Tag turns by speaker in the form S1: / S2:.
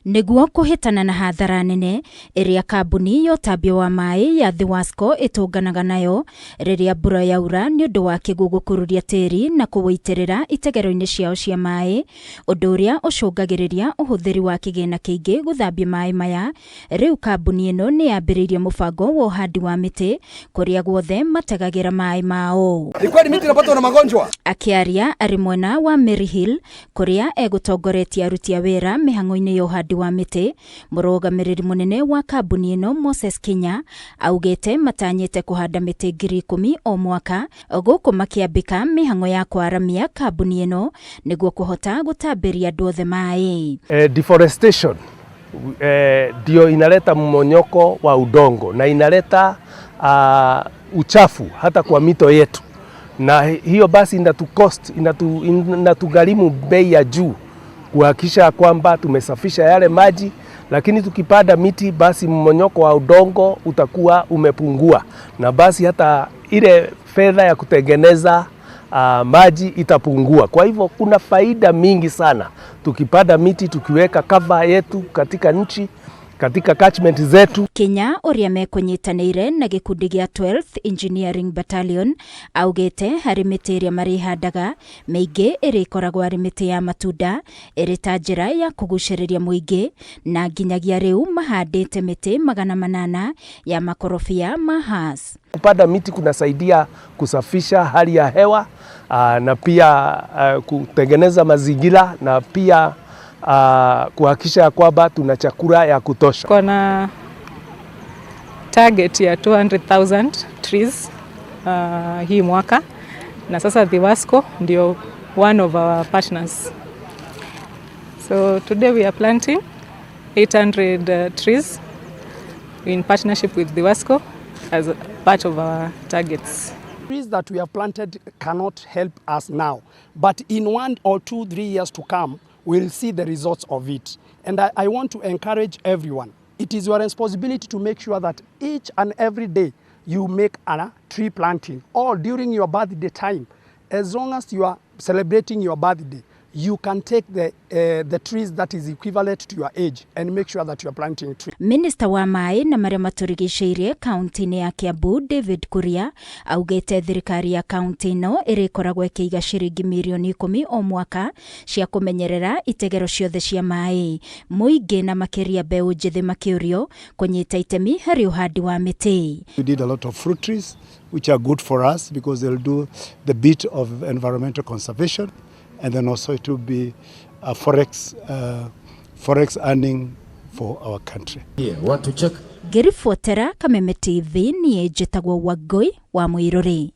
S1: Nĩguo kũhĩtana na hathara nene ĩrĩa kambuni ya ũtambia wa maĩ ya Thiwasco ĩtũnganaga nayo rĩrĩa mbura yaura nĩ ũndũ wa kĩguũ gũkururia tĩri na kũwũitĩrĩra itegero-inĩ ciao cia maĩ, ũndũ ũrĩa ũcũngagĩrĩria ũhũthĩri wa kĩgĩna kĩingĩ gũthambia maĩ maya. Rĩu kambuni ĩno nĩ yambĩrĩirie mũbango wa ũhandi wa mĩtĩ kũrĩa guothe mategagĩra maĩ mao.
S2: Ni kweli miti inapatwa na magonjwa?
S1: Akĩaria arĩ mwena wa Maryhill kũrĩa egũtongoretie aruti a wĩra mĩhang'o-inĩ ya ũhandi wa mĩtĩ, mũrũgamĩrĩri mũnene wa kambuni ĩno Moses Kinya augĩte matanyĩte kũhanda mĩtĩ 10,000 o mwaka gũkũ makĩambĩka mĩhang'o ya kwaramia kambuni ĩno nĩguo kũhota gũtambĩria andũ othe maĩ.
S3: Deforestation ndio inaleta mmonyoko wa udongo na inaleta uchafu hata kwa mito yetu, na hiyo basi inatucost inatugharimu bei ya juu kuhakikisha kwamba tumesafisha yale maji, lakini tukipanda miti basi mmonyoko wa udongo utakuwa umepungua, na basi hata ile fedha ya kutengeneza maji itapungua. Kwa hivyo kuna faida mingi sana tukipanda miti, tukiweka cover yetu katika nchi, katika catchment zetu.
S1: Kinya ũrĩa mekũnyitanĩire na gĩkundi gĩa 12th Engineering Battalion augĩte harĩ mĩtĩ ĩrĩa marĩhandaga mĩingĩ ĩrĩkoragwo arĩ mĩtĩ ya matunda ĩrĩ ta njĩra ya kũgucĩrĩria mũingĩ, na nginyagia rĩu mahandĩte mĩtĩ 800 ya makorobia ma Hass.
S3: Kupanda miti kunasaidia kusafisha hali ya hewa na pia kutengeneza mazingira na pia kuhakikisha kwamba tuna chakula ya kutosha.
S4: Kuna target ya 200,000 trees hii mwaka, na sasa Thiwasco ndio one of our partners. So today we are planting 800 trees in partnership with Thiwasco as part of our targets.
S2: Trees that we have planted cannot help us now, but in 1 or 2, 3 years to come, we'll see the results of it. And I want to encourage everyone. It is your responsibility to make sure that each and every day you make a tree planting, or during your birthday time, as long as you are celebrating your birthday, you can take the trees that is equivalent to your age and make sure that you are planting trees.
S1: Minister wa maĩ na marĩa matũrigicĩirie kaunti-inĩ ya Kiambu David Kuria augĩte thirikari ya kaunti ĩno ĩrĩkoragwo ĩkĩiga ciringi mirioni 10 o mwaka cia kũmenyerera itegero ciothe cia maĩ. Mũingĩ na makĩria mbeũ njĩthĩ makĩũrio kũnyita itemi harĩ ũhandi wa mĩtĩ.
S5: We did a lot of fruit trees which are good for us because they'll do the bit of environmental conservation, and then also it will be a forex earning for our country.
S6: Here, want to check?
S1: Ngĩribotera Kameme TV, niĩ njĩtagwo Wangũi wa Mũirũrĩ.